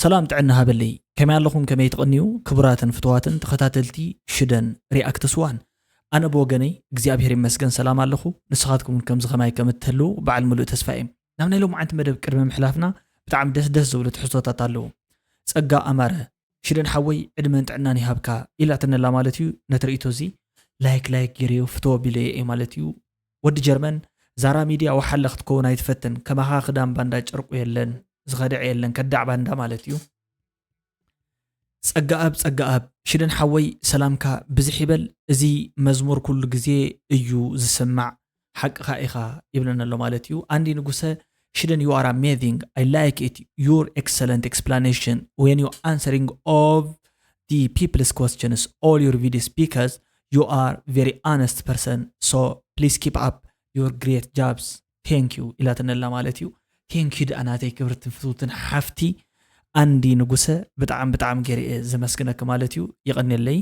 ሰላም ጥዕና ሃበለይ። ከመይ ኣለኹም? ከመይ ትቕንዩ? ክቡራትን ፍቱዋትን ተኸታተልቲ ሽደን ሪኣክትስ ዋን። ኣነ ብወገነይ እግዚኣብሔር ይመስገን ሰላም ኣለኹ። ንስኻትኩም እውን ከምዚ ከማይ ከም እትህልዉ በዓል ምሉእ ተስፋ እየ። ናብ ናይ ሎማዓንቲ መደብ ቅድሚ ምሕላፍና ብጣዕሚ ደስ ደስ ዝብሉ ትሕዝቶታት ኣለዉ። ጸጋ ኣማረ፣ ሽደን ሓወይ ዕድመን ጥዕናን ይሃብካ ኢላትነላ ማለት እዩ። ነቲ ርእይቶ እዚ ላይክ ላይክ ገይረዮ ፍተዎ ቢለዮ እየ ማለት እዩ። ወዲ ጀርመን፣ ዛራ ሚድያ ወሓለ ክትከውን ኣይትፈትን፣ ከማኻ ክዳን ባንዳ ጨርቁ የለን፣ ዝኸድዐ የለን፣ ከዳዕ ባንዳ ማለት እዩ። ጸጋኣብ ጸጋኣብ፣ ሽደን ሓወይ ሰላምካ ብዝሕ ይበል። እዚ መዝሙር ኩሉ ግዜ እዩ ዝስማዕ፣ ሓቅኻ ኢኻ ይብለና ኣሎ ማለት እዩ። ኣንዲ ንጉሰ፣ ሽደን you are amazing, I like it, your excellent explanation when you answering of the people's questions all your videos because you are very honest person, so please keep up your great jobs, thank you ኢላትነላ ማለት እዩ። Thank you ደኣ ናተይ ክብርትን ፍትውትን ሓፍቲ ኣንዲ ንጉሰ፣ ብጣዕሚ ብጣዕሚ ገይረ እየ ዘመስግነኪ ማለት እዩ። ይቐንየለይ።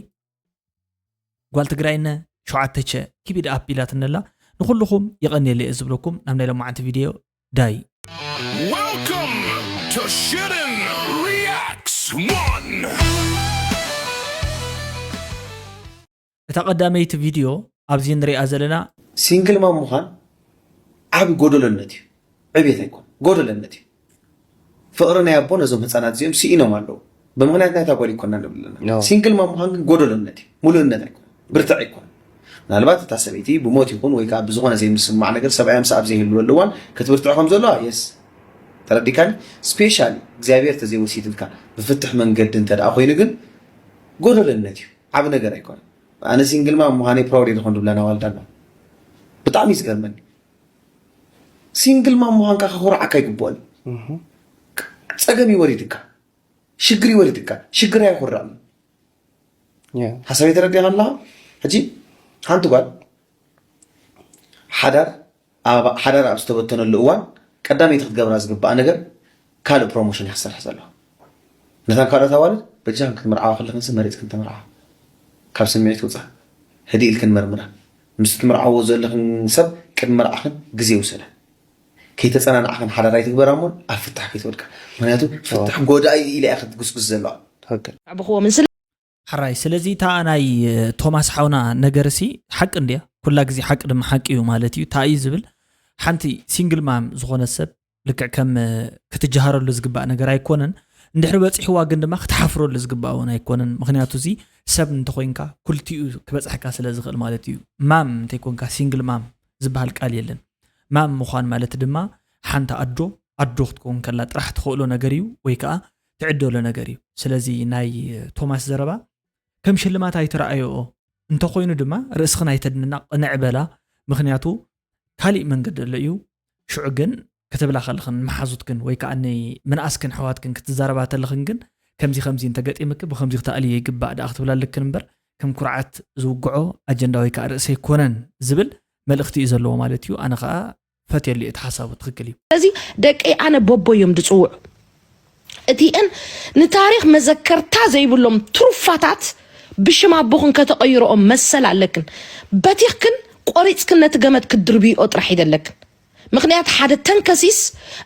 ጓል ትግራይነ ሸውዓተ ቸ፣ keep it up ኢላትነላ። ንኹልኹም ይቐንየለይ እየ ዝብለኩም። ናብ ናይ ሎማዓንቲ ቪድዮ ዳይ። Welcome to Shitten Reacts one. እታ ቀዳመይቲ ቪድዮ ኣብዚ ንሪኣ ዘለና ሲንግል ማም ምዃን ዓቢ ጎደሎነት እዩ። ዕቤት ኣይኮን፣ ጎደለነት እዩ። ፍቕሪ ናይ ኣቦ ነዞም ህፃናት እዚኦም ስኢኖም ኣለዉ። ብምኽንያት ናይታ ጓል ይኮና ንብል ኣለና። ኖ። ሲንግል ማም ምዃን ግን ጎደሎነት እዩ፣ ሙሉእነት ኣይኮን፣ ብርትዕ ኣይኮን። ምናልባት እታ ሰበይቲ ብሞት ይኹን ወይ ከዓ ብዝኾነ ዘይምስማዕ ነገር ሰብኣያ ምሳኣ ኣብ ዘይህልወሉ እዋን ክትብርትዕ ከም ዘለዋ የስ ተረዲካኒ። ስፔሻሊ እግዚኣብሔር ተዘይወሲድልካ ብፍትሕ መንገዲ እንተ ደኣ ኮይኑ ግን ጎደለነት እዩ፣ ዓቢ ነገር ኣይኮነን። ኣነ ሲንግል ማም ምዃነይ ፕራውድ እየ ዝኾን ድብላ ናዋልዳ ኣለዋ። ብጣዕሚ እዩ ዝገርመኒ። ሲንግል ማም ምዃንካ ከኹርዓካ ይግብኦን። ፀገም እዩ ወሪድካ፣ ሽግር እዩ ወሪድካ፣ ሽግር ኣየኹርዕን። Yeah. ሓሳበይ ተረዲኻ ኣለኻ? ሕጂ ሓንቲ ጓል ሓዳር ኣብ ሓዳር ኣብ ዝተበተነሉ እዋን ቀዳመይቲ ክትገብራ ዝግባኣ ነገር ካልእ ፕሮሞሽን እያ ክትሰርሕ ዘለዋ። ነታን ካልኦት ኣዋልድ በጃኽን ክትምርዓዋ ከለኽን ሲ መሪፅክን ተምርዓ። ካብ ስምዒት ውፃ። ህድእ ኢልክን መርምራ። ምስ ትምርዓዎ ዘለኽን ሰብ ቅድሚ መርዓኽን ግዜ ውሰዳ። ከይተፀናናዕኽን ሓዳር ኣይትግበራ እሞ ኣብ ፍታሕ ከይትወድቃ። ምክንያቱ ፍታሕ ጎዳኢ ኢላ እያ ክትጉስጉስ ዘለዋ። ትክክል። ኣዕብኽዎም ስለ ሕራይ ስለዚ እታ ናይ ቶማስ ሓውና ነገር ሲ ሓቂ እንድያ ኩላ ግዜ ሓቂ ድማ ሓቂ እዩ ማለት እዩ እንታይ እዩ ዝብል ሓንቲ ሲንግል ማም ዝኾነ ሰብ ልክዕ ከም ክትጀሃረሉ ዝግባእ ነገር ኣይኮነን እንድሕሪ በፂሕዋ ግን ድማ ክትሓፍረሉ ዝግባእ እውን ኣይኮነን ምክንያቱ እዚ ሰብ እንተኮይንካ ኩልቲኡ ክበፅሐካ ስለ ዝኽእል ማለት እዩ ማም እንተይኮንካ ሲንግል ማም ዝበሃል ቃል የለን ማም ምዃን ማለት ድማ ሓንቲ ኣዶ ኣዶ ክትከውን ከላ ጥራሕ ትኽእሎ ነገር እዩ ወይ ከዓ ትዕደሎ ነገር እዩ ስለዚ ናይ ቶማስ ዘረባ ከም ሽልማት ኣይትረኣዮኦ እንተኮይኑ ድማ ርእስኽን ኣይተድንና ቅንዕ በላ ምክንያቱ ካሊእ መንገዲ ኣሎ እዩ ሽዑ ግን ክትብላ ከለኽን መሓዙትክን ወይ ከዓ ምንኣስክን ኣሕዋትክን ክትዛረባ ተለኽን ግን ከምዚ ከምዚ እንተገጢምኪ ብከምዚ ክተኣልዮ ይግባእ ደኣ ክትብላ ኣለክን እምበር ከም ኩርዓት ዝውግዖ ኣጀንዳ ወይ ከዓ ርእሲ ኣይኮነን ዝብል መልእኽቲ እዩ ዘለዎ ማለት እዩ ኣነ ከዓ ፈትየሉ እቲ ሓሳቡ ትኽክል እዩ ስለዚ ደቀይ ኣነ ቦቦ እዮም ዝፅውዑ እቲአን ንታሪክ መዘከርታ ዘይብሎም ትሩፋታት ብሽም ኣቦኽን ከተቐይረኦም መሰል ኣለክን በቲኽክን ቆሪፅክን ነቲ ገመድ ክትድርብይኦ ጥራሕ ይደለክን ምኽንያት ሓደ ተንከሲስ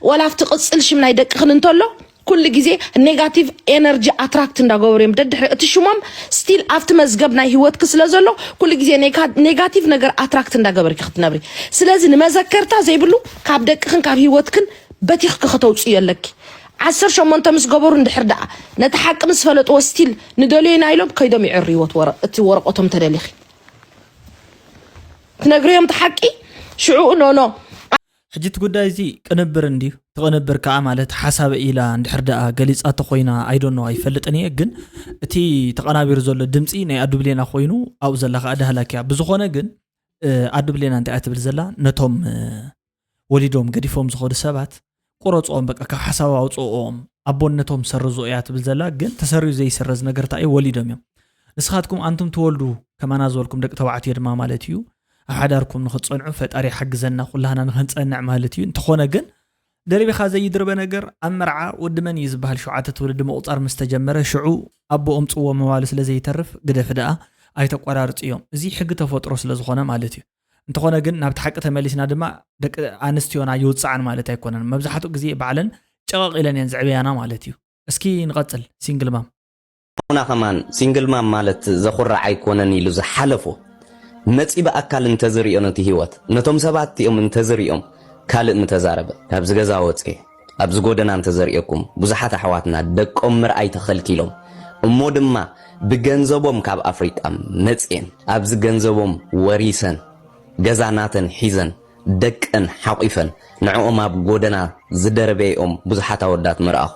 ዋላ ኣብቲ ቅፅል ሽም ናይ ደቅኽን እንተሎ ኩሉ ግዜ ኔጋቲቭ ኤነርጂ ኣትራክት እንዳገበሩ እዮም ደድሕሪ እቲ ሽሞም ስቲል ኣብቲ መዝገብ ናይ ህይወትክ ስለ ዘሎ ኩሉ ግዜ ኔጋቲቭ ነገር ኣትራክት እንዳገበርኪ ክትነብሪ ስለዚ ንመዘከርታ ዘይብሉ ካብ ደቅኽን ካብ ህይወትክን በቲኽኪ ከተውፅዮ ኣለኪ ዓሰርተ ሸሞንተ ምስ ገበሩ እንድሕር ደኣ ነቲ ሓቂ ምስ ፈለጥዎ ስቲል ንደልዮ ኢና ኢሎም ከይዶም ይዕርይዎ እቲ ወረቆቶም ተደሊኺ ትነግርዮም እቲ ሓቂ ሽዑኡ ኖኖ ሕጂ እቲ ጉዳይ እዚ ቅንብር እንድዩ እቲ ቅንብር ከዓ ማለት ሓሳበ ኢላ እንድሕር ደኣ ገሊፃቶ ኮይና ኣይዶኖ ኣይፈልጥን እየ ግን እቲ ተቐናቢሩ ዘሎ ድምፂ ናይ ኣዱብሌና ኮይኑ ኣብኡ ዘላ ከዓ ዳህላክ እያ ብዝኾነ ግን ኣዱብሌና እንታይ እያ ትብል ዘላ ነቶም ወሊዶም ገዲፎም ዝኸዱ ሰባት ቁረፅኦም በቃ ካብ ሓሳብ ኣውፅኦም ኣቦነቶም ሰርዞ እያ ትብል ዘላ ግን ተሰሪዩ ዘይሰረዝ ነገር እንታይ እዩ ወሊዶም እዮም ንስኻትኩም ኣንቱም ትወልዱ ከማና ዝበልኩም ደቂ ተባዕትዮ ድማ ማለት እዩ ኣብ ሓዳርኩም ንክትፀንዑ ፈጣሪ ሓግዘና ኩላህና ንክንፀንዕ ማለት እዩ እንተኾነ ግን ደሪብኻ ዘይድርበ ነገር ኣብ መርዓ ወዲ መን እዩ ዝበሃል ሸውዓተ ትውልዲ ምቑፃር ምስ ተጀመረ ሽዑ ኣቦ እምፅዎ ምባሉ ስለ ዘይተርፍ ግደፊ ደኣ ኣይተቋራርፅዮም እዚ ሕጊ ተፈጥሮ ስለ ዝኾነ ማለት እዩ እንተኾነ ግን ናብቲ ሓቂ ተመሊስና ድማ ደቂ ኣንስትዮና ይውፅዓን ማለት ኣይኮነን መብዛሕትኡ ግዜ ባዕለን ጨቐቕ ኢለን እየን ዝዕበያና ማለት እዩ እስኪ ንቐጽል። ሲንግል ማም። ና ከማን ሲንግል ማም ማለት ዘኹርዕ ኣይኮነን ኢሉ ዝሓለፎ መጺ ብኣካል እንተዝሪኦ ነቲ ህይወት ነቶም ሰባት እቲኦም እንተዝሪኦም ካልእ ምተዛረበ። ካብዚ ገዛ ወጽኤ ኣብዚ ጎደና እንተዘርእየኩም ብዙሓት ኣሕዋትና ደቆም ምርኣይ ተኸልኪሎም እሞ ድማ ብገንዘቦም ካብ ኣፍሪቃ መጽኤን ኣብዚ ገንዘቦም ወሪሰን ገዛ ናተን ሒዘን ደቀን ሓቒፈን ንዕኦም ኣብ ጎደና ዝደርበይኦም ብዙሓት ኣወዳት ምረኣኹ።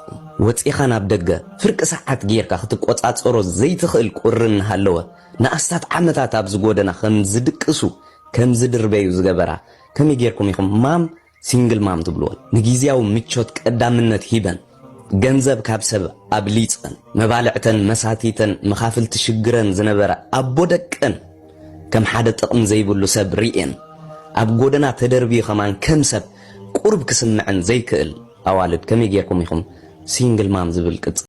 ወጺኻ ናብ ደገ ፍርቂ ሰዓት ጌርካ ክትቆጻጸሮ ዘይትኽእል ቁሪ እናሃለወ ንኣስታት ዓመታት ኣብዚ ጎደና ከም ዝድቅሱ ከም ዝድርበዩ ዝገበራ ከመይ ጌርኩም ኢኹም ማም ሲንግል ማም ትብልወን? ንጊዜያዊ ምቾት ቀዳምነት ሂበን ገንዘብ ካብ ሰብ ኣብሊጸን መባልዕተን መሳቲተን መኻፍልቲ ሽግረን ዝነበረ ኣቦ ደቀን ከም ሓደ ጥቕሚ ዘይብሉ ሰብ ርእየን ኣብ ጎደና ተደርብዩ ከማን ከም ሰብ ቁሩብ ክስምዐን ዘይክእል ኣዋልድ ከመይ ጌርኩም ኢኹም ሲንግል ማም ዝብል ቅጽል?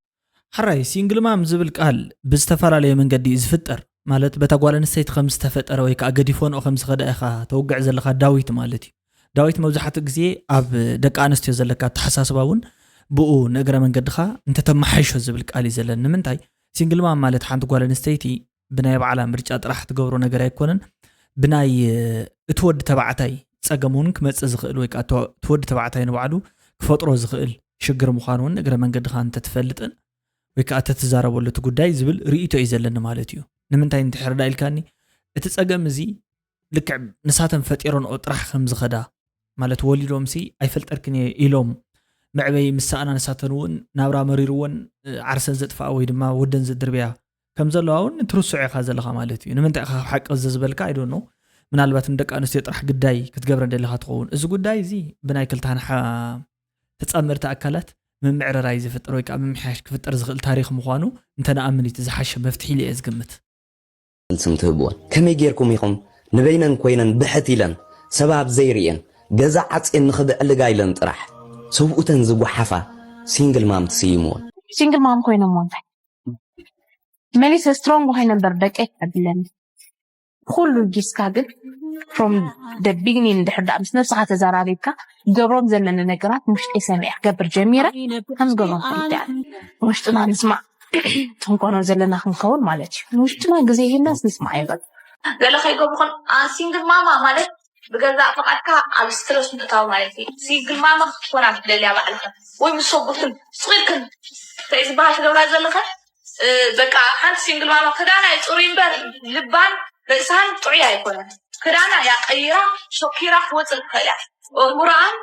ሕራይ ሲንግል ማም ዝብል ቃል ብዝተፈላለየ መንገዲ እዩ ዝፍጠር። ማለት በታ ጓል ኣንስተይቲ ከም ዝተፈጠረ ወይ ከዓ ገዲፎንኦ ከም ዝኸዳ ኢኻ ተውግዕ ዘለኻ ዳዊት ማለት እዩ። ዳዊት መብዛሕትኡ ግዜ ኣብ ደቂ ኣንስትዮ ዘለካ ኣተሓሳስባ እውን ብኡ ንእግረ መንገድኻ እንተተመሓይሾ ዝብል ቃል እዩ ዘለን። ንምንታይ ሲንግል ማም ማለት ሓንቲ ጓል ኣንስተይቲ ብናይ ባዕላ ምርጫ ጥራሕ ትገብሮ ነገር ኣይኮነን። ብናይ እቲ ወዲ ተባዕታይ ፀገም እውን ክመፅእ ዝኽእል ወይ ከዓ እቲ ወዲ ተባዕታይ ንባዕሉ ክፈጥሮ ዝኽእል ሽግር ምዃኑ እውን እግረ መንገድኻ እንተትፈልጥን ወይ ከዓ ተትዛረበሉ እቲ ጉዳይ ዝብል ርእይቶ እዩ ዘለኒ ማለት እዩ። ንምንታይ እንድሕር ዳ ኢልካኒ እቲ ፀገም እዚ ልክዕ ንሳተን ፈጢረንኦ ጥራሕ ከም ዝኸዳ ማለት ወሊዶምሲ ኣይፈልጠርክን እየ ኢሎም መዕበይ ምስ ሰኣና ንሳተን እውን ናብራ መሪርወን ዓርሰን ዘጥፍኣ ወይ ድማ ወደን ዘድርብያ ከም ዘለዋ እውን ትርስዖ ኢኻ ዘለኻ ማለት እዩ። ንምንታይ ኢኻ ካብ ሓቂ ዘዝበልካ ኣይዶኖ ምናልባት ንደቂ ኣንስትዮ ጥራሕ ግዳይ ክትገብረ እንደለኻ ትኸውን። እዚ ጉዳይ እዚ ብናይ ክልተ ሃንሓ ተጻመርቲ ኣካላት ምምዕርራይ ዝፍጠር ወይ ከዓ ምምሕያሽ ክፍጠር ዝኽእል ታሪኽ ምዃኑ እንተነኣምን እቲ ዝሓሸ መፍትሒ ኢለ እየ ዝግምት። ስም ትህብወን ከመይ ጌርኩም ኢኹም ንበይነን ኮይነን ብሕት ኢለን ሰብ ኣብ ዘይርእየን ገዛ ዓፅየን ንኽብዕልጋ ኢለን ጥራሕ ሰብኡተን ዝጓሓፋ ሲንግል ማም ትስይምወን? ሲንግል ማም ኮይነ እሞ እንታይ መሊሰ ስትሮንግ ኮይነ እምበር ደቀይ ክዕድለኒ ኩሉ ጊስካ ግን from the beginning እንድሕር ደኣ ምስ ነብስኻ ተዘራሪብካ ገብሮም ዘለኒ ነገራት ውሽጢ ሰሚዐ ክገብር ጀሚረ ከም ዝገብሮም ፈሊጠ ውሽጥና ንስማዕ ክንኮኖ ዘለና ክንከውን ማለት እዩ ንውሽጥና ግዜ ሂብናስ ንስማዕ ይበል ገለ ከይገብሩኹን ሲንግል ማማ ማለት ብገዛእ ፍቃድካ ኣብ ስትረስ ምእታው ማለት እዩ። ሲንግል ማማ ክትኮና ትደልያ ባዕልኽን ወይ ምስ ሰብኡኽን ስቕ ኢልክን እንታይ ዝበሃል ትገብራ ዘለኽን በቃ ሓንቲ ሲንግል ማማ ክዳና እዩ ፅሩይ እምበር ልባን ርእሳን ጥዑይ ኣይኮነን። ክዳና እያ ቀይራ ሸኪራ ክትወፅእ ትኽእል እያ። ኣእምሮኣን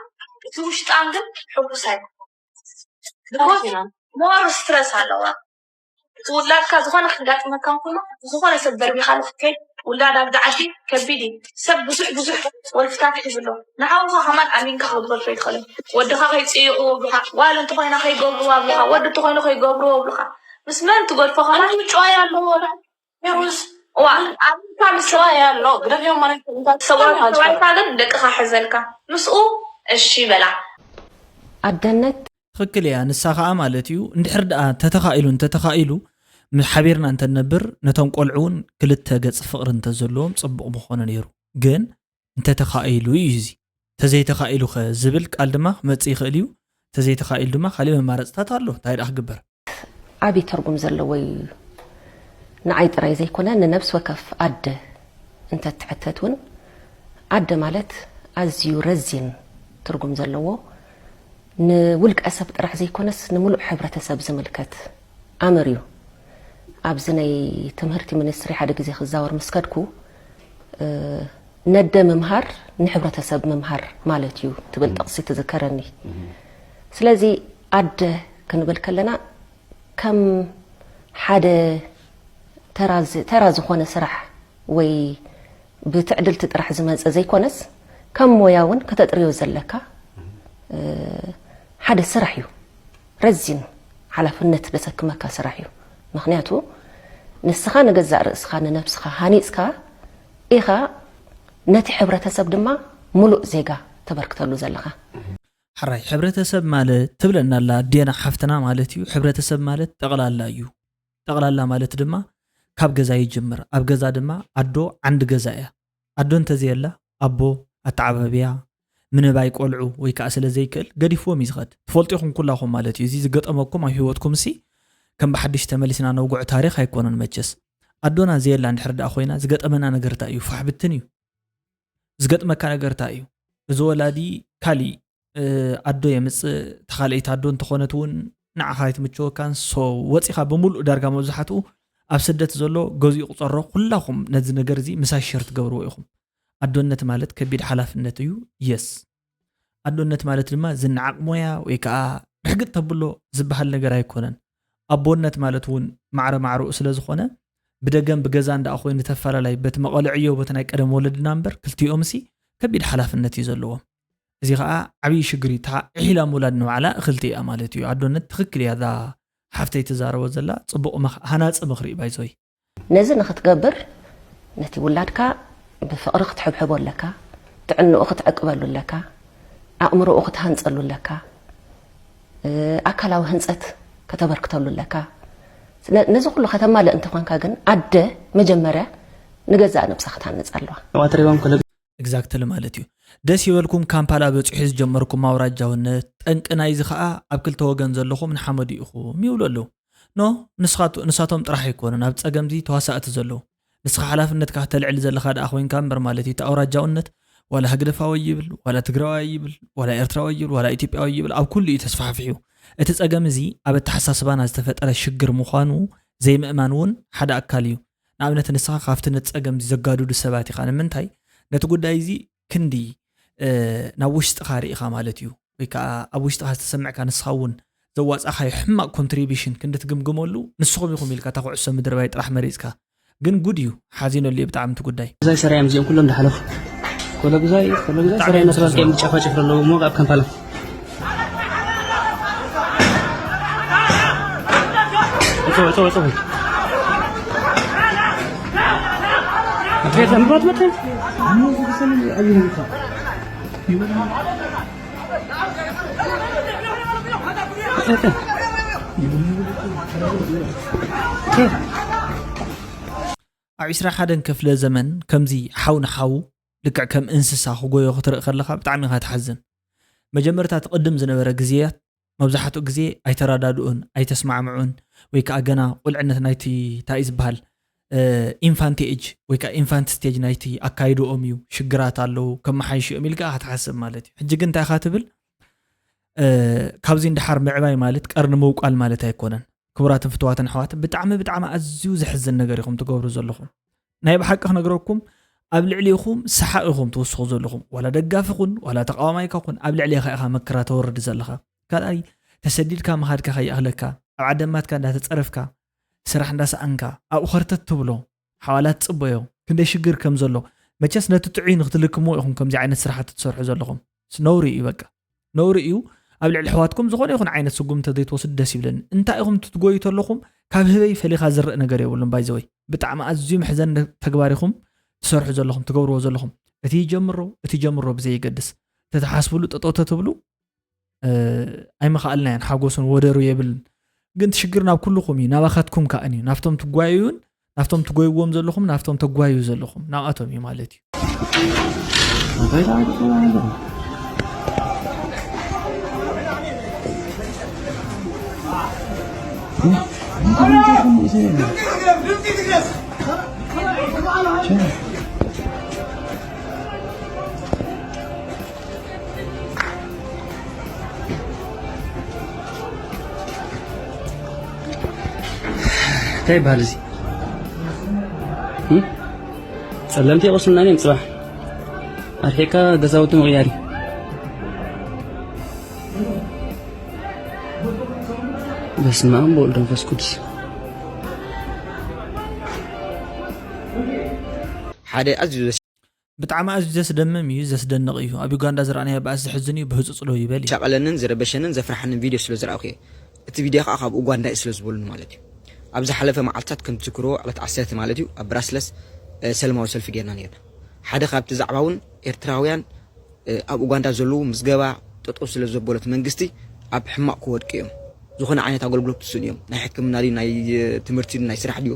እቲ ውሽጣን ግን ሕጉስ ኣይኮነን። ሞር ስትረስ ኣለዋ። እቲ ውላድካ ዝኾነ ክጋጥመካ እንከሎ ዝኾነ ሰብ ደርቢኻ ክትከይድ ውላድ ኣብዚ ዓዲ ከቢድ እዩ። ሰብ ብዙሕ ብዙሕ ወልፍታት ይሕዝ ኣሎ። ንሓውኻ ከማን ኣሚንካ ክትገድፎ ኣይትኽእልን። ወድኻ ከይፅይቕዎ ኣብሉኻ፣ ጓል እንተኾይና ከይገብርዎ ኣብሉኻ፣ ወዲ እንተኾይኑ ከይገብርዎ ኣብሉኻ። ምስ መን ትገድፎ ከማን ምጭዋይ ኣለዎ። ሩዝ እዋ ኣሚንካ ምስ ምጭዋይ ኣሎ ግደፍዮም ማለት እንታይ ሰብኣይካ ግን ደቅኻ ሕዘልካ ምስኡ እሺ በላ። ኣደነት ትኽክል እያ። ንሳ ኸኣ ማለት እዩ እንድሕር ደኣ ተተኻኢሉ እንተተኻኢሉ ምስ ሓቢርና እንተንነብር ነቶም ቆልዑ እውን ክልተ ገጽ ፍቕሪ እንተዘለዎም ጽቡቕ ምኾነ ነይሩ። ግን እንተተኻኢሉ እዩ እዚ። ተዘይተኻኢሉኸ ዝብል ቃል ድማ ክመጽእ ይኽእል እዩ። ተዘይተኻኢሉ ድማ ካሊእ መማረጽታት ኣሎ። እንታይ ደኣ ክግበር? ዓቢ ትርጉም ዘለዎ እዩ። ንዓይ ጥራይ ዘይኮነ ንነብሲ ወከፍ ኣደ እንተትሕተት እውን ዓደ ማለት ኣዝዩ ረዚን ትርጉም ዘለዎ ንውልቀ ሰብ ጥራሕ ዘይኮነስ ንምሉእ ሕብረተሰብ ዝምልከት ኣምር እዩ። ኣብዚ ናይ ትምህርቲ ሚኒስትሪ ሓደ ግዜ ክዛወር ምስ ከድኩ ነደ ምምሃር ንሕብረተሰብ ምምሃር ማለት እዩ ትብል ጥቕሲ ትዝከረኒ። ስለዚ ኣደ ክንብል ከለና ከም ሓደ ተራ ዝኾነ ስራሕ ወይ ብትዕድልቲ ጥራሕ ዝመፀ ዘይኮነስ ከም ሞያ እውን ከተጥርዮ ዘለካ ሓደ ስራሕ እዩ። ረዚን ሓላፍነት ዘሰክመካ ስራሕ እዩ። ምኽንያቱ ንስኻ ንገዛእ ርእስኻ ንነብስኻ ሃኒፅካ ኢኻ ነቲ ሕብረተሰብ ድማ ሙሉእ ዜጋ ተበርክተሉ ዘለኻ። ሕራይ ሕብረተሰብ ማለት ትብለና ኣላ ኣዴና ሓፍትና ማለት እዩ። ሕብረተሰብ ማለት ጠቕላላ እዩ። ጠቕላላ ማለት ድማ ካብ ገዛ ይጅምር። ኣብ ገዛ ድማ ኣዶ ዓንዲ ገዛ እያ። ኣዶ እንተዘየላ ኣቦ፣ ኣተዓባብያ፣ ምንባይ ቆልዑ ወይ ከዓ ስለ ዘይክእል ገዲፍዎም እዩ ዝኸድ። ትፈልጡ ኢኹም ኩላኹም ማለት እዩ። እዚ ዝገጠመኩም ኣብ ህይወትኩም ሲ ከም ብሓድሽ ተመሊስና ነውግዖ ታሪኽ ኣይኮነን መቸስ። ኣዶና ዘየላ እንድሕር ደኣ ኮይና ዝገጠመና ነገር እንታይ እዩ? ፋሕ ብትን እዩ። ዝገጥመካ ነገር እንታይ እዩ? እዚ ወላዲ ካሊእ ኣዶ የምፅእ፣ ተኻልኢት ኣዶ እንተኾነት እውን ንዓኻ ኣይትምችወካን። ሶ ወፂኻ ብምሉእ ዳርጋ መብዛሕትኡ ኣብ ስደት ዘሎ ገዚኡ ቁፀሮ። ኩላኹም ነዚ ነገር እዚ ምሳይ ሸር ትገብርዎ ኢኹም። ኣዶነት ማለት ከቢድ ሓላፍነት እዩ። የስ ኣዶነት ማለት ድማ ዝነዓቕ ሞያ ወይ ከዓ ርሕግጥ ተብሎ ዝበሃል ነገር ኣይኮነን። ኣቦነት ማለት እውን ማዕረ ማዕረኡ ስለ ዝኾነ ብደገን ብገዛን ደኣ ኮይኑ ተፈላላይ በቲ መቐልዕዮ በቲ ናይ ቀደም ወለድና እምበር ክልቲኦም ሲ ከቢድ ሓላፍነት እዩ ዘለዎም። እዚ ከዓ ዓብዪ ሽግር እዩ። እታ ዕሒላ ምውላድ ንባዕላ እኽልቲ እያ ማለት እዩ። ኣዶነት ትኽክል እያ እዛ ሓፍተይ ትዛረቦ ዘላ። ፅቡቕ መኽ- ሃናፂ ምኽሪ እዩ ባይዞይ። ነዚ ንኽትገብር ነቲ ውላድካ ብፍቕሪ ክትሕብሕቦ ኣለካ፣ ጥዕንኡ ክትዕቅበሉ ኣለካ፣ ኣእምሮኡ ክትሃንፀሉ ኣለካ፣ ኣካላዊ ህንፀት ከተበርክተሉ ኣለካ። ነዚ ኩሉ ከተማልእ እንተኾንካ ግን ኣደ መጀመርያ ንገዛእ ነብሳ ክትሃንፅ ኣለዋ። exactly ማለት እዩ። ደስ ይበልኩም ካምፓላ በፂሑ ዝጀመርኩም ኣውራጃውነት። ጠንቂ ናይዚ ከዓ ኣብ ክልተ ወገን ዘለኹም ንሓመዱ ኢኹም ይብሉ ኣለዉ። ኖ ንሳቶም ጥራሕ ኣይኮኑን ኣብ ፀገምዚ ተዋሳእቲ ዘለዉ። ንስኻ ሓላፍነትካ ክተልዕል ዘለኻ ደኣ ኮይንካ እምበር ማለት እዩ። እቲ ኣውራጃውነት ዋላ ህግደፋዊ ይብል ዋላ ትግራዋይ ይብል ዋላ ኤርትራዊ ይብል ዋላ ኢትዮጵያዊ ይብል ኣብ ኩሉ እዩ ተስፋሕፊሑ። እቲ ፀገም እዚ ኣብ ኣተሓሳስባና ዝተፈጠረ ሽግር ምዃኑ ዘይምእማን እውን ሓደ ኣካል እዩ። ንኣብነት ንስኻ ካብቲ ነቲ ፀገም እዚ ዘጋድዱ ሰባት ኢኻ። ንምንታይ ነቲ ጉዳይ እዚ ክንዲ ናብ ውሽጥኻ ርኢኻ ማለት እዩ ወይ ከዓ ኣብ ውሽጥኻ ዝተሰምዕካ ንስኻ እውን ዘዋፃእኻዮ ሕማቕ ኮንትሪቢሽን ክንዲ ትግምግመሉ ንስኹም ኢኹም ኢልካ እታ ኩዕሶ ምድርባይ ጥራሕ መሪፅካ። ግን ጉድ እዩ ሓዚነሉ እየ ብጣዕሚ እቲ ጉዳይ። ብዛይ ሰራዮም እዚኦም ኩሎም እንዳሓለፉ ኮሎ ብዛይ ኮሎ ብዛይ ሰራዮም መስራት እዮም ጨፋጭፍ ኣለዎ እሞ ኣብ ካምፓላ ኣብ ዒስራ ሓደን ክፍለ ዘመን ከምዚ ሓው ንሓው ልክዕ ከም እንስሳ ክጎዮ ክትርኢ ከለኻ ብጣዕሚ ኢኻ ትሓዝን። መጀመርታ እቲ ቅድም ዝነበረ ግዜያት መብዛሕትኡ ግዜ ኣይተረዳድኡን ኣይተስማዕምዑን ወይ ከዓ ገና ቁልዕነት ናይቲ እንታይ እዩ ዝበሃል ኢንፋንት ኤጅ ወይ ከዓ ኢንፋንት ስቴጅ ናይቲ ኣካይድኦም እዩ ሽግራት ኣለዉ ከመሓይሽኦም ኢልካ ክትሓስብ ማለት እዩ። ሕጂ ግን እንታይ ኢኻ ትብል? ካብዚ ንደሓር ምዕባይ ማለት ቀርኒ ምውቃል ማለት ኣይኮነን። ክቡራትን ፍትዋትን ኣሕዋት ብጣዕሚ ብጣዕሚ ኣዝዩ ዘሕዝን ነገር ኢኹም ትገብሩ ዘለኹም። ናይ ብሓቂ ክነግረኩም ኣብ ልዕሊኹም ሰሓቕ ኢኹም ትውስኹ ዘለኹም። ዋላ ደጋፊ ኩን ዋላ ተቃዋማይካ ኩን ኣብ ልዕሌኻ ኢኻ መከራ ተወርድ ዘለኻ። ካልኣይ ተሰዲድካ ምኻድካ ከይኣኽለካ ኣብ ዓደማትካ እንዳተጸረፍካ ስራሕ እንዳሰኣንካ ኣብኡ ኸርተት ትብሎ ሓዋላ ትጽበዮ ክንደይ ሽግር ከም ዘሎ። መቸስ ነቲ ጥዑይ ንክትልክምዎ ኢኹም ከምዚ ዓይነት ስራሕቲ ትሰርሑ ዘለኹም። ነውሪ እዩ በቃ። ነውሪ እዩ ኣብ ልዕሊ ኣሕዋትኩም ዝኾነ ይኹን ዓይነት ስጉምቲ ተዘይትወስዱ ደስ ይብለኒ። እንታይ ኢኹም ትትጎዩ ተለኹም ካብ ህበይ ፈሊኻ ዝረእ ነገር የብሉን ባይዘወይ። ብጣዕሚ ኣዝዩ መሕዘኒ ተግባር ኢኹም ትሰርሑ ዘለኹም ትገብርዎ ዘለኹም። እቲ ይጀምሮ እቲ ይጀምሮ ብዘየገድስ ተተሓስብሉ ጠጠው ተትብሉ ኣይምኸኣልናዮን ሓጎስን ወደሩ የብልን። ግን እቲ ሽግር ናብ ኩልኹም እዩ ናባኻትኩም ከኣን እዩ ናብቶም ትጓየዩን ናብቶም ትጎይዎም ዘለኹም ናብቶም ተጓዩ ዘለኹም ናብኣቶም እዩ ማለት እዩ። እንታይ ይበሃል እዚ? ጸለምቲ ይቆስሉና እዮም ጽባሕ ኣርሒካ ገዛውቲ ምቕያር እዩ። በስመ ኣብ ወወልድ ወመንፈስ ቅዱስ። ሓደ ኣዝዩ ብጣዕሚ ኣዝዩ ዘስደምም እዩ ዘስደንቕ እዩ ኣብ ዩጋንዳ ዝረኣናዮ ባእሲ ዘሕዝን እዩ ብህፁፅ ዶ ይበል እዩ። ዘሻቐለንን ዝረበሸንን ዘፍርሓንን ቪድዮ ስለ ዝረኣኹ እየ። እቲ ቪድዮ ከዓ ካብ ኡጋንዳ እዩ ስለ ዝበሉኒ ማለት እዩ። ኣብ ዝሓለፈ መዓልትታት ከም ትዝክርዎ ዕለት ዓሰርተ ማለት እዩ ኣብ ብራስለስ ሰለማዊ ሰልፊ ጌርና ነርና። ሓደ ካብቲ ዛዕባ እውን ኤርትራውያን ኣብ ኡጋንዳ ዘለዉ ምዝገባ ጠጠው ስለ ዘበሎ እቲ መንግስቲ ኣብ ሕማቕ ክወድቁ እዮም። ዝኾነ ዓይነት ኣገልግሎት ክስእኑ እዮም። ናይ ሕክምና ድዩ ናይ ትምህርቲ ድዩ ናይ ስራሕ ድዩ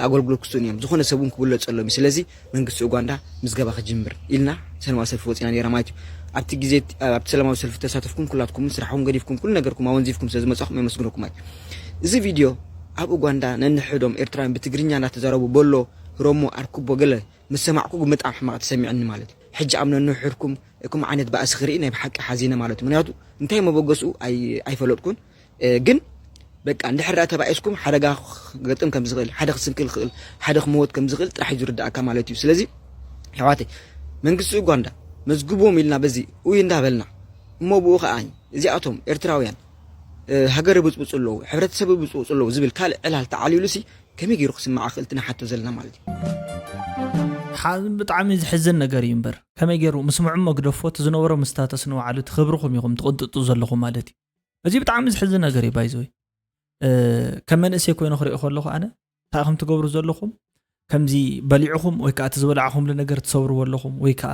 ኣገልግሎት ክስእኑ እዮም። ዝኾነ ሰብ እውን ክብለጸሎም እዩ። ስለዚ መንግስቲ ኡጋንዳ ምዝገባ ክጅምር ኢልና ሰለማዊ ሰልፊ ወጺና ነይራ ማለት እዩ። ኣብቲ ግዜ ኣብቲ ሰላማዊ ሰልፊ ተሳተፍኩም ኩላትኩም ስራሕኩም ገዲፍኩም ኩሉ ነገርኩም ኣወንዚፍኩም ስለ ዝመጻኹም የመስግነኩም። ኣይ እዚ ቪድዮ ኣብ ኡጋንዳ ነንሕዶም ኤርትራውያን ብትግርኛ እናተዛረቡ በሎ ህረሞ ኣርክቦ ገለ ምስ ሰማዕኩ ግን ብጣዕሚ ሕማቕ ተሰሚዕኒ ማለት እዩ። ሕጂ ኣብ ነንሕድኩም እኩም ዓይነት ባእሲ ክርኢ ናይ ብሓቂ ሓዚነ ማለት እዩ። ምክንያቱ እንታይ መበገስኡ ኣይ- ኣይፈለጥኩን። ግን በቃ እንድሕር ዳ ተባኢስኩም ሓደጋ ክገጥም ከም ዝኽእል፣ ሓደ ክስንክል ክእል፣ ሓደ ክመወት ከም ዝኽእል ጥራሕ እዩ ዝርዳእካ ማለት እዩ። ስለዚ ኣሕዋተይ መንግስቲ ኡጋንዳ መዝግቦም ኢልና በዚ ኡይ እንዳበልና እሞ ብኡ ከዓ እዚኣቶም ኤርትራውያን ሃገር ይብፅብፁ ኣለዉ፣ ሕብረተሰብ ይብፅብፁ ኣለዉ ዝብል ካልእ ዕላል ተዓሊሉ ሲ ከመይ ገይሩ ክስማዓ ክእል ትንሓቶ ዘለና ማለት እዩ። ሓ- ብጣዕሚ ዝሕዝን ነገር እዩ እምበር ከመይ ገይሩ ምስምዑ መግደፎ እቲ ዝነበሮ ምስታተስ ንባዕሉ እቲ ክብርኹም ኢኹም ትቕንጥጡ ዘለኹም ማለት እዩ። እዚ ብጣዕሚ ዝሕዝን ነገር እዩ ባይዘወይ። ከም መንእሰይ ኮይነ ክሪኦ ከለኹ ኣነ እንታይ ከም ትገብሩ ዘለኹም ከምዚ በሊዕኹም ወይ ከዓ እቲ ዝበላዕኹምሉ ነገር ትሰብርዎ ኣለኹም ወይ ከዓ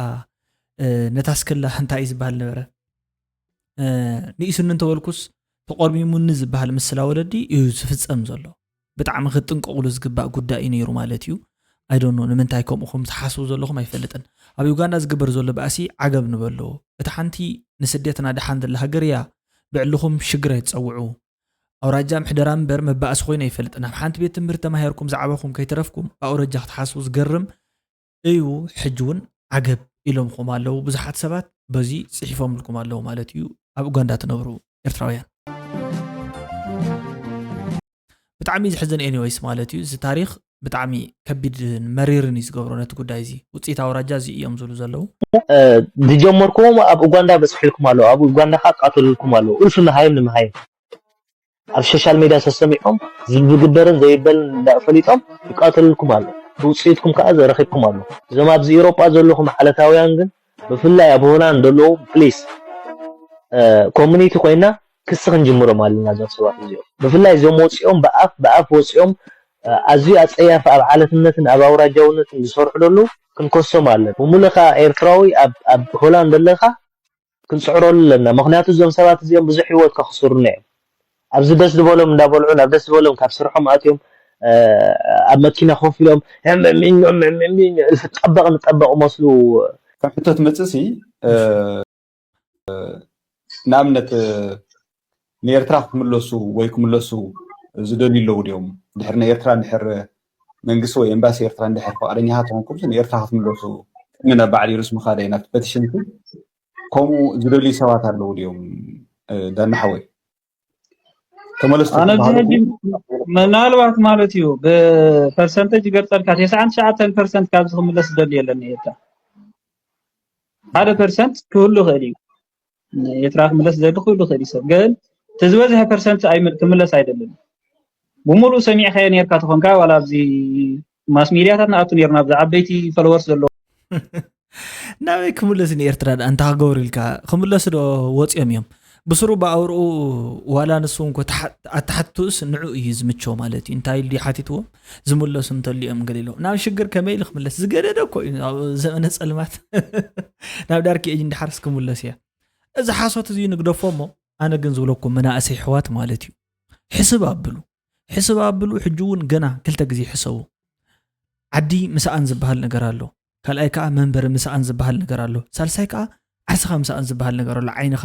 ነታ ስክላ እንታይ እዩ ዝበሃል ነበረ ንኢሱኒ እንተበልኩስ ተቆርሚሙኒ ዝበሃል ምስላ ወለዲ እዩ ዝፍፀም ዘሎ። ብጣዕሚ ክትጥንቀቕሉ ዝግባእ ጉዳይ እዩ ነይሩ ማለት እዩ። ኣይዶኖ ንምንታይ ከምኡ ከም ዝሓስቡ ዘለኹም ኣይፈልጥን። ኣብ ዩጋንዳ ዝግበር ዘሎ ባእሲ ዓገብ ንበሎ። እቲ ሓንቲ ንስደትና ደሓን ዘላ ሃገር እያ። ብዕልኹም ሽግር ኣይትፀውዑ። ኣውራጃ ምሕደራ እምበር መባእሲ ኮይኑ ኣይፈልጥን። ኣብ ሓንቲ ቤት ትምህርቲ ተማሂርኩም ዝዓበኹም ከይተረፍኩም ብኣውረጃ ክትሓስቡ ዝገርም እዩ። ሕጂ እውን ዓገብ ኢሎምኹም ኣለዉ ብዙሓት ሰባት በዚ ፅሒፎምልኩም ኣለዉ ማለት እዩ። ኣብ ኡጋንዳ ትነብሩ ኤርትራውያን ብጣዕሚ እዩ ዝሕዝን። ኤኒወይስ ማለት እዩ እዚ ታሪክ ብጣዕሚ ከቢድን መሪርን እዩ ዝገብሮ ነቲ ጉዳይ እዚ። ውፅኢት ኣውራጃ እዚ እዮም ዝብሉ ዘለዉ። ዝጀመርኩዎም ኣብ ኡጋንዳ በፅሒልኩም ኣለዉ። ኣብ ኡጋንዳ ከዓ ቃተልልኩም ኣለዉ። እልፊ መሃይም ንመሃይም ኣብ ሶሻል ሜድያ ተሰሚዖም ዝግበርን ዘይበልን እንዳፈሊጦም ይቃተልልኩም ኣሎ። ብውፅኢትኩም ከዓ ረኺብኩም ኣሎ። እዞም ኣብዚ ኤውሮጳ ዘለኹም ዓለታውያን ግን ብፍላይ ኣብ ሆላንድ ዘለዉ ፕሊስ ኮሚኒቲ ኮይና ክሲ ክንጅምሮም ኣለና እዞም ሰባት እዚኦም። ብፍላይ እዞም ወፂኦም ብኣፍ ብኣፍ ወፂኦም ኣዝዩ ኣፀያፊ ኣብ ዓለትነትን ኣብ ኣውራጃውነትን ዝሰርሑ ዘለዉ ክንከሶም ኣለና። ብምሉእ ከዓ ኤርትራዊ ኣብ ሆላንድ ዘለኻ ክንፅዕረሉ ኣለና። ምክንያቱ እዞም ሰባት እዚኦም ብዙሕ ሂወት ከኽስሩና እዮም። ኣብዚ ደስ ዝበሎም እንዳበልዑ ናብ ደስ ዝበሎም ካብ ስርሖም ኣትዮም ኣብ መኪና ኮፍ ኢሎም እልፊ ጠበቕ ንጠበቕ መስሉ። ካብ ሕቶ ትመፅእ ሲ ንኣብነት ንኤርትራ ክምለሱ ወይ ክምለሱ ዝደልዩ ኣለዉ ድዮም? ድሕሪ ናይ ኤርትራ እንድሕር መንግስቲ ወይ ኤምባሲ ኤርትራ እንድሕር ፍቓደኛታት ተኾንኩም ንኤርትራ ክትምለሱ ቅድሚ ናብ ባዕል ዩሩስ ምኻደ ናብቲ ፐቲሽን ከምኡ ዝደልዩ ሰባት ኣለዉ ድዮም? ዳና ሓወይ ተመለስቲ ኣነ እዚ ትበሃሉ ሕጂ ምናልባት ማለት እዩ ብፐርሰንተጅ ይገልፀልካ ተስዓን ትሽዓተን ፐርሰንት ካብዚ ክምለስ ዝደሊ የለን ኤርትራ ሓደ ፐርሰንት ክህሉ ይኽእል እዩ ኤርትራ ክምለስ ዝደሊ ክህሉ ይኽእል እዩ ሰብ ግን እቲ ዝበዝሐ ፐርሰንት ኣይምል- ክምለስ ኣይደልን ብሙሉእ ሰሚዕካዮ ነርካ ተኾንካ ዋላ ኣብዚ ማስ ሚድያታት ንኣቱ ነርና ኣብዚ ዓበይቲ ፎሎወርስ ዘለዎ ናበይ ክምለስ ንኤርትራ ደኣ እንታይ ክገብሩ ኢልካ ክምለሱ ዶ ወፂኦም እዮም ብስሩ ብኣውርኡ ዋላ ንሱ እንኮ ኣተሓትኡስ ንዑ እዩ ዝምቸው ማለት እዩ እንታይ ኢሉ ሓቲትዎም ዝምለሱ እንተልዮም ገሊሎም ናብ ሽግር ከመይ ኢሉ ክምለስ ዝገደደ እኮ እዩ ኣብ ዘመነ ፀልማት ናብ ዳርክ ኤጅ እንድሓርስ ክምለስ እያ እዚ ሓሶት እዚ ንግደፎ እሞ ኣነ ግን ዝብለኩም መናእሰይ ሕዋት ማለት እዩ ሕስብ ኣብሉ ሕስብ ኣብሉ ሕጂ እውን ገና ክልተ ግዜ ሕሰቡ ዓዲ ምስኣን ዝበሃል ነገር ኣሎ ካልኣይ ከዓ መንበሪ ምስኣን ዝበሃል ነገር ኣሎ ሳልሳይ ከዓ ዓርስኻ ምስኣን ዝበሃል ነገር ኣሎ ዓይንኻ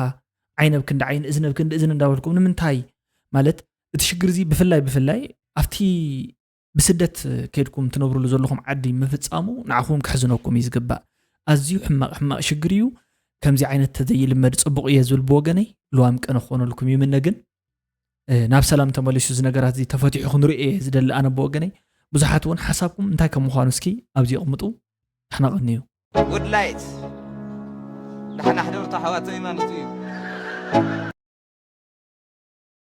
ዓይነ ኣብ ክንዲ ዓይኒ እዝኒ ኣብ ክንዲ እዝኒ እንዳበልኩም ንምንታይ ማለት እቲ ሽግር እዚ ብፍላይ ብፍላይ ኣብቲ ብስደት ከይድኩም ትነብርሉ ዘለኹም ዓዲ ምፍፃሙ ንዓኹም ከሕዝነኩም እዩ ዝግባእ ኣዝዩ ሕማቕ ሕማቕ ሽግር እዩ ከምዚ ዓይነት ተዘይልመድ ፅቡቕ እየ ዝብል ብወገነይ ልዋም ቀነ ክኾነልኩም ይምነ ግን ናብ ሰላም ተመሊሱ እዚ ነገራት እዚ ተፈቲሑ ክንሪኦ እየ ዝደሊ ኣነ ብወገነይ ብዙሓት እውን ሓሳብኩም እንታይ ከም ምዃኑ እስኪ ኣብዚ ይቕምጡ ንሕና ቀንዩ ጉድ ላይት ዳሕና ሕደርቶ ሓዋተይ ማለት እዩ